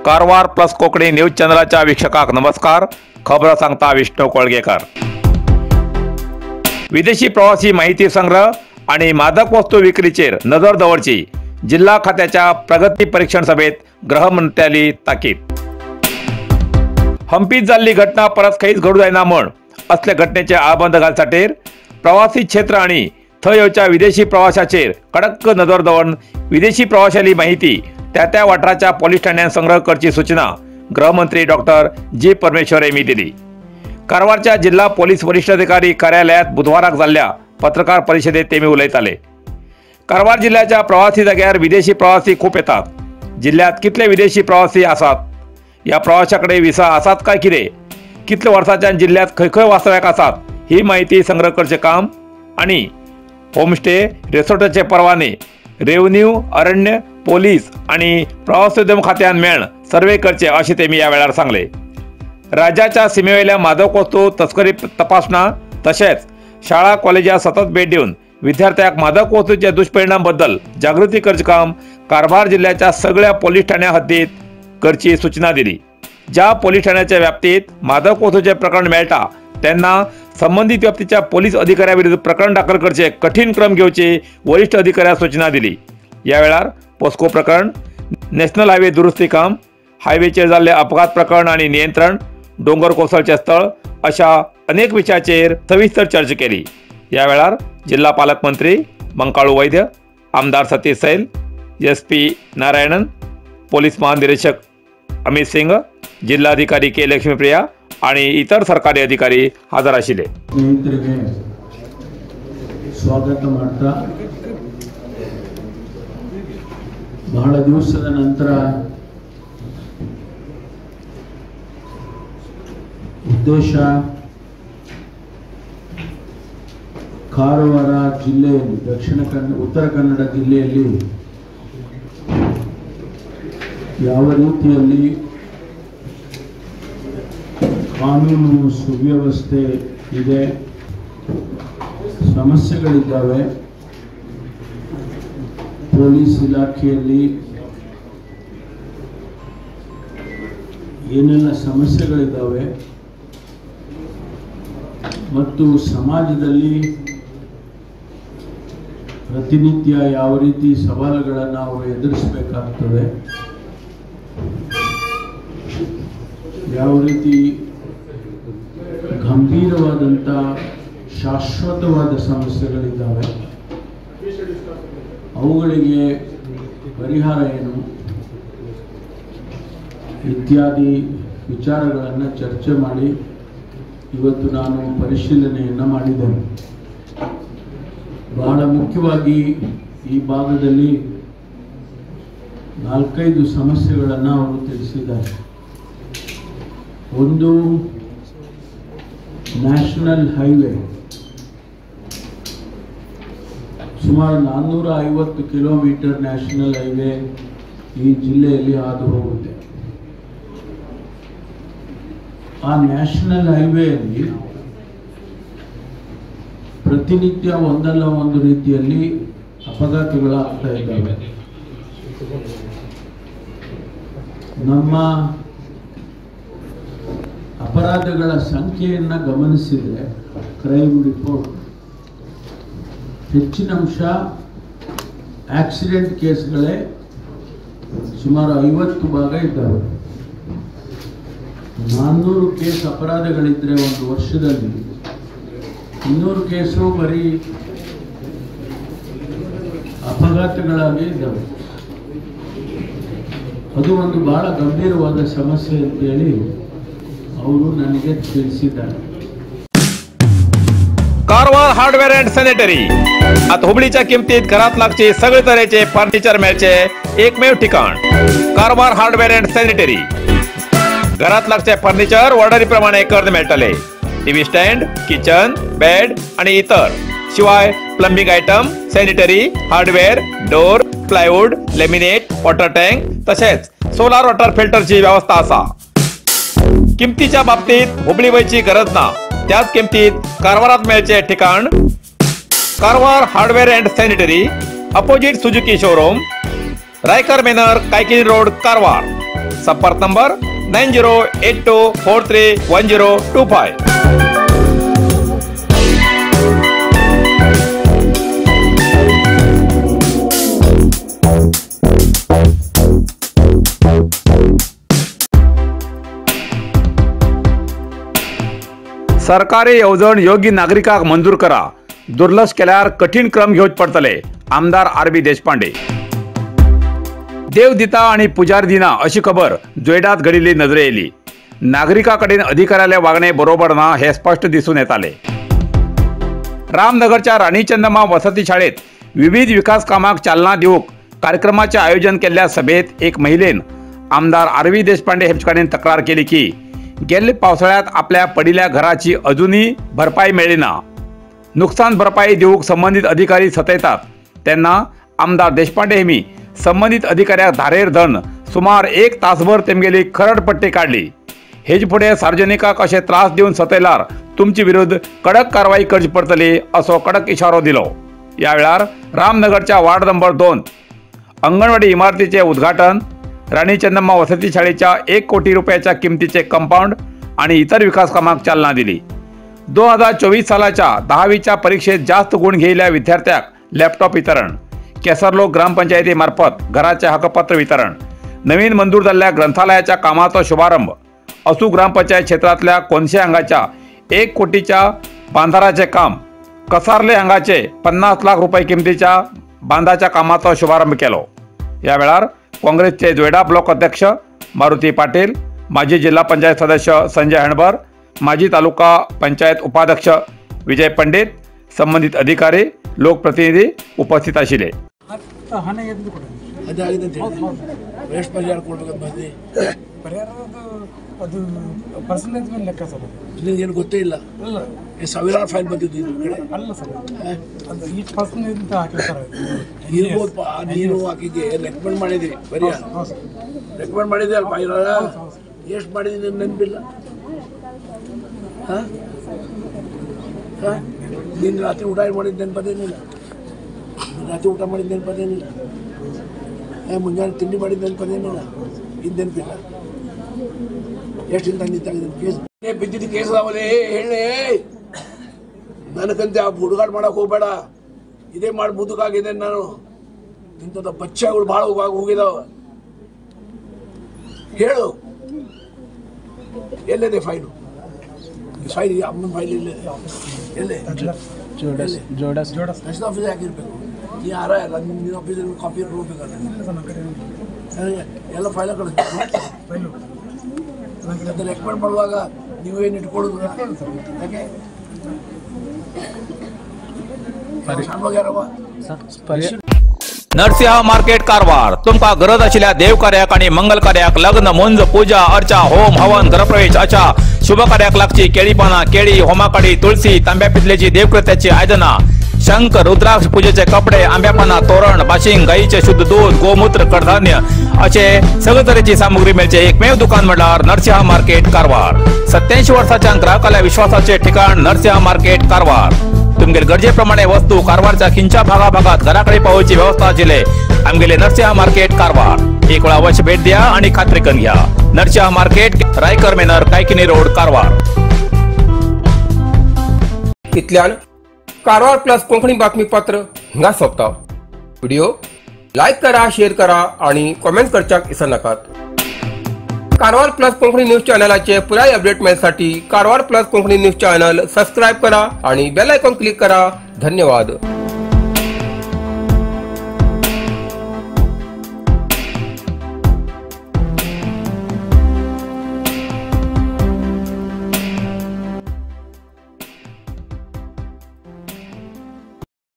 Karwar plus Konkani news चॅनलाच्या वीक्षकांक नमस्कार. खबर सांगता विष्णू कोळगेकर. विदेशी प्रवासी माहिती संग्रह आणि मादक वस्तू विक्रीचेर नजर दवरची जिल्हा खात्याच्या प्रगती परीक्षण सभेत गृहमंत्र्याली ताकीद. हम्पीत जाल्ली घटना परत खंयच घडू जायना म्हण असल्या घटनेचे आळबंद घालसाटेर प्रवासी क्षेत्र आणि थंय येवच्या विदेशी प्रवाशाचेर कडक नजर दवरून विदेशी प्रवाशाली माहिती त्या त्या वाठाराच्या पोलीस ठाण्यात संग्रह करची सूचना गृहमंत्री डॉक्टर जी परमेश्वर यांनी दिली. कारवारच्या जिल्हा पोलीस वरिष्ठ अधिकारी कार्यालयात बुधवाराक जाल्ल्या पत्रकार परिषदेत ते उलयताले. कारवार जिल्ह्याच्या प्रवासी जाग्यार विदेशी प्रवासी खूप येतात. जिल्ह्यात कितले विदेशी प्रवासी आसात, या प्रवाशाकडे विसा आसात काय कितें, कितले वर्सांच्यान जिल्ह्यात खंय खंय वास्तव्याक आसात ही माहिती संग्रह करचें काम आणि होमस्टे रिसॉर्टाचे परवाने रेव्हन्यू अरण्य पोलीस आणि प्रवासोद्यम खात्यान मेळून सर्वे करचे अशें तेमी ह्या वेळार सांगले. राज्याच्या सीमेवेल्या मादक वस्तू तस्करी तपासणा तशेंच शाळा कॉलेजां सतत भेट दिवन विद्यार्थ्यांक मादक वस्तूचे दुष्परिणाम बद्दल जागृती करचें काम कारवार जिल्ह्याच्या सगळ्या पोलीस ठाण्या हद्दीत करची सूचना दिली. ज्या पोलीस ठाण्याच्या व्याप्तीत मादक वस्तूचे प्रकरण मेळटा तेन्ना संबंधित व्याप्तीच्या पोलीस अधिकाऱ्या विरुद्ध प्रकरण दाखल करचे कठीण क्रम घेवचे वरिष्ठ अधिकाऱ्यांक सूचना दिली. ह्या वेळार पोस्को प्रकरण, नॅशनल हायवे दुरुस्ती काम, हायवेचेर जाल्ले अपघात प्रकरण आणि नियंत्रण, डोंगर कोसळचे स्थळ अशा अनेक विशयाचेर सविस्तर चर्चा केली. ह्या वेळार जिल्हा पालकमंत्री मंकाळू वैद्य, आमदार सतीश सैल, SP Narayanan, police महानिरीक्षक अमित सिंग, जिल्हाधिकारी के लक्ष्मीप्रिया आणि इतर सरकारी अधिकारी हजर आशिल्ले. ಸ್ನೇಹಿತರಿಗೆ ಸ್ವಾಗತ ಮಾಡ್ತಾ, ಬಹಳ ದಿವಸದ ನಂತರ ಉದ್ದೇಶ ಕಾರವಾರ ಜಿಲ್ಲೆಯಲ್ಲಿ, ದಕ್ಷಿಣ ಕನ್ನಡ ಉತ್ತರ ಕನ್ನಡ ಜಿಲ್ಲೆಯಲ್ಲಿ ಯಾವ ರೀತಿಯಲ್ಲಿ ಕಾನೂನು ಸುವ್ಯವಸ್ಥೆ ಇದೆ, ಸಮಸ್ಯೆಗಳಿದ್ದಾವೆ, ಪೊಲೀಸ್ ಇಲಾಖೆಯಲ್ಲಿ ಏನೆಲ್ಲ ಸಮಸ್ಯೆಗಳಿದ್ದಾವೆ ಮತ್ತು ಸಮಾಜದಲ್ಲಿ ಪ್ರತಿನಿತ್ಯ ಯಾವ ರೀತಿ ಸವಾಲುಗಳನ್ನು ಅವರು ಎದುರಿಸಬೇಕಾಗ್ತದೆ, ಯಾವ ರೀತಿ ಗಂಭೀರವಾದಂಥ ಶಾಶ್ವತವಾದ ಸಮಸ್ಯೆಗಳಿದ್ದಾವೆ, ಅವುಗಳಿಗೆ ಪರಿಹಾರ ಏನು ಇತ್ಯಾದಿ ವಿಚಾರಗಳನ್ನು ಚರ್ಚೆ ಮಾಡಿ ಇವತ್ತು ನಾನು ಪರಿಶೀಲನೆಯನ್ನು ಮಾಡಿದ್ದೇನೆ. ಬಹಳ ಮುಖ್ಯವಾಗಿ ಈ ಭಾಗದಲ್ಲಿ 4-5 ಸಮಸ್ಯೆಗಳನ್ನು ಅವರು ತಿಳಿಸಿದ್ದಾರೆ. ಒಂದು, ನ್ಯಾಷನಲ್ ಹೈವೇ ಸುಮಾರು 450 ಕಿಲೋಮೀಟರ್ ನ್ಯಾಷನಲ್ ಹೈವೇ ಈ ಜಿಲ್ಲೆಯಲ್ಲಿ ಹಾದು ಹೋಗುತ್ತೆ. ಆ ನ್ಯಾಷನಲ್ ಹೈವೇಯಲ್ಲಿ ಪ್ರತಿನಿತ್ಯ ಒಂದಲ್ಲ ಒಂದು ರೀತಿಯಲ್ಲಿ ಅಪಘಾತಗಳಾಗ್ತಾ ಇದ್ದಾವೆ. ನಮ್ಮ ಅಪರಾಧಗಳ ಸಂಖ್ಯೆಯನ್ನು ಗಮನಿಸಿದರೆ ಕ್ರೈಮ್ ರಿಪೋರ್ಟ್ ಹೆಚ್ಚಿನ ಅಂಶ ಆಕ್ಸಿಡೆಂಟ್ ಕೇಸ್ಗಳೇ ಸುಮಾರು 50% ಇದ್ದಾವೆ. 400 ಕೇಸ್ ಅಪರಾಧಗಳಿದ್ದರೆ ಒಂದು ವರ್ಷದಲ್ಲಿ 200 ಕೇಸು ಬರೀ ಅಪಘಾತಗಳಾಗಿ ಇದ್ದಾವೆ. ಅದು ಒಂದು ಬಹಳ ಗಂಭೀರವಾದ ಸಮಸ್ಯೆ ಅಂತೇಳಿ ಅವರು ನನಗೆ ತಿಳಿಸಿದ್ದಾರೆ. कारवार हार्डवेअर अँड सॅनिटरी आता हुबळीच्या किमतीत घरात लागचे सगळे तरेचे फर्निचर मेळचे एकमेव ठिकाण कारवार हार्डवेअर अँड सॅनिटरी. घरात लागचे फर्निचर ऑर्डरी प्रमाणे करून मेळटले. टीव्ही स्टँड, किचन, बेड आणि इतर शिवाय plumbing item, sanitary hardware, door, plywood, laminate, water tank तसेच सोलार वॉटर फिल्टरची व्यवस्था आसा. किमतीच्या बाबतीत हुबळी वयची गरज ना, त्याच किमतीत कारवारात मेळचे ठिकाण Karwar hardware and sanitary, opposite Suzuki showroom, Raikar manor, Kaikini road, Karwar. संपर्क नंबर 9082431025. सरकारी येवजण योग्य नागरिकांक मंजूर करा, दुर्लक्ष केल्यार कठीण क्रम घेवचे पडटले, आमदार आर बी देशपांडे. देव दिता आणि पुजार दिना अशी खबर जोयडात घडिल्ली नजरे येयली. नागरिकां कडेन अधिकाऱ्याले वागणे बरोबर ना हे स्पश्ट दिसून येताले. रामनगरच्या राणी चन्नम्मा वसती शाळेत विविध विकास कामाक चालना दिवंक कार्यक्रमाचे आयोजन केल्ल्या सभेत एक महिलेन आमदार आर व्ही देशपांडे हेमचे कडेन तक्रार केली की गेल्ले पावसाळ्यात आपल्या पडिल्ल्या घराची अजूनही भरपाई मेळ्ळी ना. नुकसान भरपाई दिवंक संबंधित अधिकारी सतयतात तेन्ना आमदार देशपांडे हेमी संबंधित अधिकाऱ्याक धारेर धरून सुमार एक तासभर तेमगेली खरडपट्टी काडली. हेजे फुडें सार्वजनिकांक अशे त्रास दिवन सतयल्यार तुमचे विरुद्ध कडक कारवाई करची पडटली असो कडक इशारो दिलो. ह्या वेळार रामनगरच्या वार्ड नंबर 2 अंगणवाडी इमारतीचे उद्घाटन, राणी चन्नम्मा वसती शाळेच्या 1 कोटी रुपयाच्या किमतीचे कंपाऊंड आणि इतर विकास कामाक चालना दिली. 2024 सालाच्या 10वीच्या परीक्षेत जास्त गुण घेतल्या विद्यार्थ्याक लॅपटॉप वितरण, केसरलोक ग्रामपंचायतीमार्फत घराचे हक्कपत्र वितरण, नवीन मंजूर जाल्ल्या ग्रंथालयाच्या कामाचो शुभारंभ, असू ग्रामपंचायत क्षेत्रांतल्या कोनशे हांगाच्या 1 कोटीच्या बांधाराचे काम, कसार्ले हांगाचे 50 लाख रुपये किमतीच्या बांधाच्या कामाचो शुभारंभ केलो. ह्या वेळार काँग्रेसचे जोयडा ब्लॉक अध्यक्ष मारुती पाटील, माजी जिल्हा पंचायत सदस्य संजय हणबर, माजी तालुका पंचायत उपाध्यक्ष विजय पंडित, संबंधित अधिकारी, लोकप्रतिनिधी उपस्थित आशिल्ले. ಏನು ಗೊತ್ತೇ ಇಲ್ಲ, ಸಾವಿರಾರು ಫೈಲ್ ಬಂದಿದ್ದು ಅಲ್ಲ ಸರ್, ಅದು ಈ ಪರ್ಸನ್ ಅಂತ ಹಾಕಿರ್ತಾರೆ ಇರ್ಬೋದಪ್ಪ. ನೀನು ಹಾಕಿದ್ದೆ, ರೆಕಮೆಂಡ್ ಮಾಡಿದ್ರಿ, ಬರೀ ರೆಕಮೆಂಡ್ ಮಾಡಿದ್ದೆ ಅಲ್ಪ. ಎಷ್ಟು ಮಾಡಿದ್ದೀನಿ ನೆನಪಿಲ್ಲ. ಹಾಂ ಹಾಂ ನೀನು ರಾತ್ರಿ ಊಟ ಮಾಡಿದ್ದು ನೆನಪದೇನಿಲ್ಲ, ರಾತ್ರಿ ಊಟ ಮಾಡಿದ್ದು ನೆನಪದೇನಿಲ್ಲ, ಮುಂಜಾನೆ ತಿಂಡಿ ಮಾಡಿದ್ದು ನೆನಪದೇನಿಲ್ಲ, ಇದು ನೆನಪಿಲ್ಲ. ಎಷ್ಟು ಹಿಂದೆ ಕೇಸ್ ಬಿದ್ದಿದ್ದು ಕೇಸ್ ಅದಾವಲೇ ಹೇಳಿ ನನಗಂತೆ. ಆ ಹುಡುಗಾಟ ಮಾಡಕ್ಕೆ ಹೋಗ್ಬೇಡ, ಇದೇ ಮಾಡಿ ಮುದುಕಾಗಿದೆ ನಾನು. ಇಂಥದ್ದು ಬಚ್ಚಗಳು ಭಾಳ ಹೋಗಿದಾವ. ಹೇಳು ಎಲ್ಲಿದೆ ಫೈಲು? ಫೈಲ್ ಅಮ್ಮನ ಫೈಲ್ ಎಲ್ಲಿದೆ? ಎಲ್ಲೇ ತಹಸೀಲ್ ಆಫೀಸ್ ಹಾಕಿರ್ಬೇಕು. ನೀ ಯಾರ ಅಲ್ಲ, ನಿನ್ನ ಆಫೀಸಲ್ಲಿ ಕಾಪಿ ಹೋಗ್ಬೇಕಲ್ಲ, ಎಲ್ಲ ಫೈಲ ಕಳಿಸ್ಬೇಕು. ಮತ್ತೆ ರೆಕಮೆಂಡ್ ಮಾಡುವಾಗ ನೀವೇನು ಇಟ್ಕೊಳ್ಳೋದು ಯಾಕೆ? नरसिंह मार्केट कारवार तुमकां गरज आशिल्ल्या देव कार्याक आनी मंगल कार्याक लग्न, मुंज, पूजा अर्चा, होम हवन, गृहप्रवेश अशा शुभ कार्याक लागची केळी पानां, केळी, होमाकाडी, तुळसी, तांब्या पितलेची देवकृत्याची आयदनां, शंख, रुद्राक्ष, पूजेचे कपडे, आंब्या पानां, तोरण, बाशिंग, गायीचे शुद्ध दूध, गोमूत्र, कडधान्य असे सगळे तरेची सामुग्री मेळचे एकमेव दुकान म्हणल्यार नरसिंह मार्केट कारवार. 87 वर्साच्या ग्राहकाल्या विश्वासाचे ठिकाण नरसिंह मार्केट कारवार. तुमगेले गरजेप्रमाणे वस्तू कारवारच्या खिंच्या भागाभागात घराकडे पावोवची व्यवस्था आशिल्ले आमगेले नरसिंह मार्केट कारवार. एक वेळा अवश्य भेट द्या आणि खात्री करून घ्या. Narasimha market, Raikar manor, Kaikini road, Karwar. इतल्यान कारवार प्लस कोंकणी बातमीपत्र हिंगा सोंपता. व्हिडिओ लायक करा, शेअर करा आणि कॉमेंट करच्याक विसरनाकात. कारवार प्लस कोंकणी न्यूज चॅनलाचे पुराय update मेळसाठी Karwar plus Konkani news channel subscribe करा आणि बेल आयकॉन क्लिक करा. धन्यवाद.